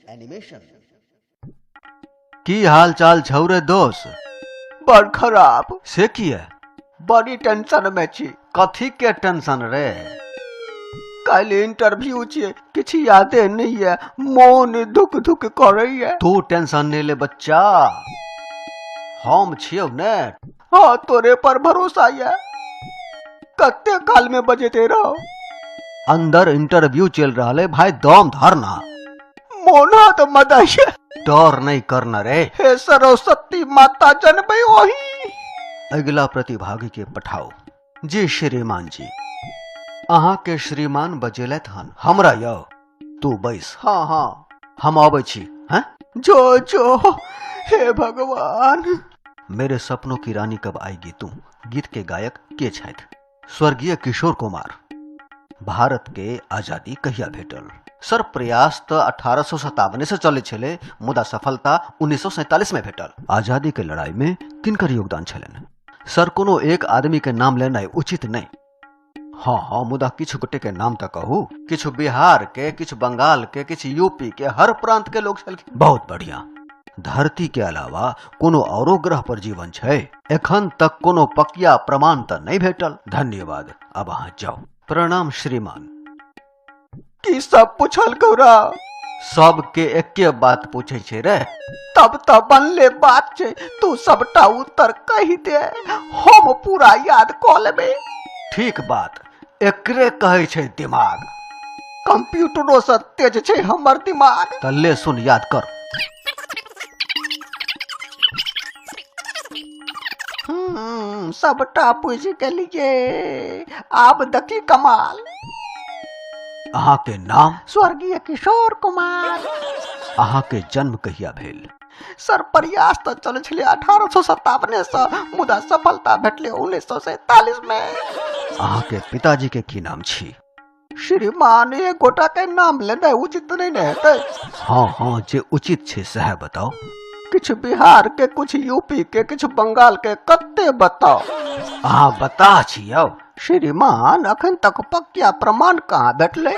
Animation. की हाल चाल छौ रे दोस? बड़ खराब। से किया? बड़ी टेंशन में छी। कथी के टेंशन रे? काल्हि इंटरव्यू छियै, किछु यादे नहीं है, मोन धुक धुक करैया। तू टेंशन नहीं ले बच्चा, हम छियौ ने। हाँ, तोरे पर भरोसा ये। कते काल में बजेते रहो? अंदर इंटरव्यू चल रहा है भाई, दम धर ना। मोन हाथ मदाइया। डर नहीं करना रे। हे सरस्वती माता जनबै ओही। अगला प्रतिभागी के पठाओ। जी श्रीमान जी, अहाँ के श्रीमान बजेलथि हन हमरा। यौ तू बैस। हाँ हाँ, हम अबै छी। हैं जो जो, हे भगवान। मेरे सपनों की रानी कब आएगी तू गीत के गायक के छथि? स्वर्गीय किशोर कुमार। भारत के आजादी कहिया भेटल? सर प्रयास तऽ 1857 से चलै छलै, मुदा सफलता 1947 में भेटल। आजादी के लड़ाई में किनकर योगदान छलनि? सर कोनो एक आदमी के नाम लेनाइ उचित नहीं। हाँ हाँ, मुदा किछु गोटे के नाम तऽ कहू। किछु बिहार के, किछु बंगाल के, किछु यूपी के, हर प्रांत के लोग छलखिन। बहुत बढ़िया। धरती के अलावा कोनो औरो ग्रह पर जीवन छै? एखन तक कोनो पकिया प्रमाण तऽ नहीं भेटल। धन्यवाद, अब अहाँ जाउ। प्रणाम श्रीमान। की सब पूछल गौरा? सबके एके बात पूछे छै रे। तब तऽ बनले बात छै, तू सबटा उत्तर कहि दे, हम पूरा याद कऽ लेबै। ठीक बात, एकरे कहै छै दिमाग। कंप्यूटरो से तेज छै हमर दिमाग। तऽ ले सुन, याद कर। सबटा पूछि गेलियै, आब देखी कमाल। अहाँ के नाम? स्वर्गीय किशोर कुमार। अहाँ के जन्म कहिया भेल? सर प्रयास तऽ चलै छलै 1857 से, मुदा सफलता भेटलै 1947 में। अहाँ के पिताजी के की नाम छी? श्रीमान, एक गोटा के नाम लेनाइ उचित नहीं ने हेतै। हाँ हाँ, जे उचित छै सएह बताओ। किछु बिहार के, कुछ यूपी के, किछु बंगाल के, कते बताओ? अहाँ बता छियौ। श्रीमान, अखन तक पक्का प्रमाण कहाँ भेटलै?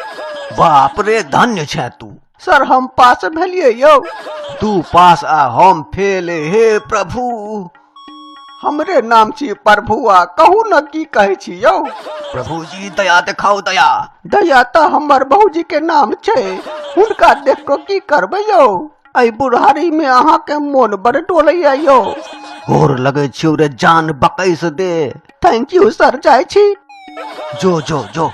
बाप रे, धन्य छै तू। सर हम पास भेलियै यौ। तू पास आ हम फेल, हे प्रभु। हमरे नाम छी प्रभुआ, कहू न की कहै छी यौ। प्रभु जी दया देखाउ, दया। दया तऽ हमर भौजी के नाम छै, हुनका देख कऽ की करबै यौ? एहि बुढ़ारी में अहाँ के मोन बड़ डोलैया यौ। गोर लगै छियौ रे, जान बकैस दे। Thank you sir, जाइ छी। जो जो जो।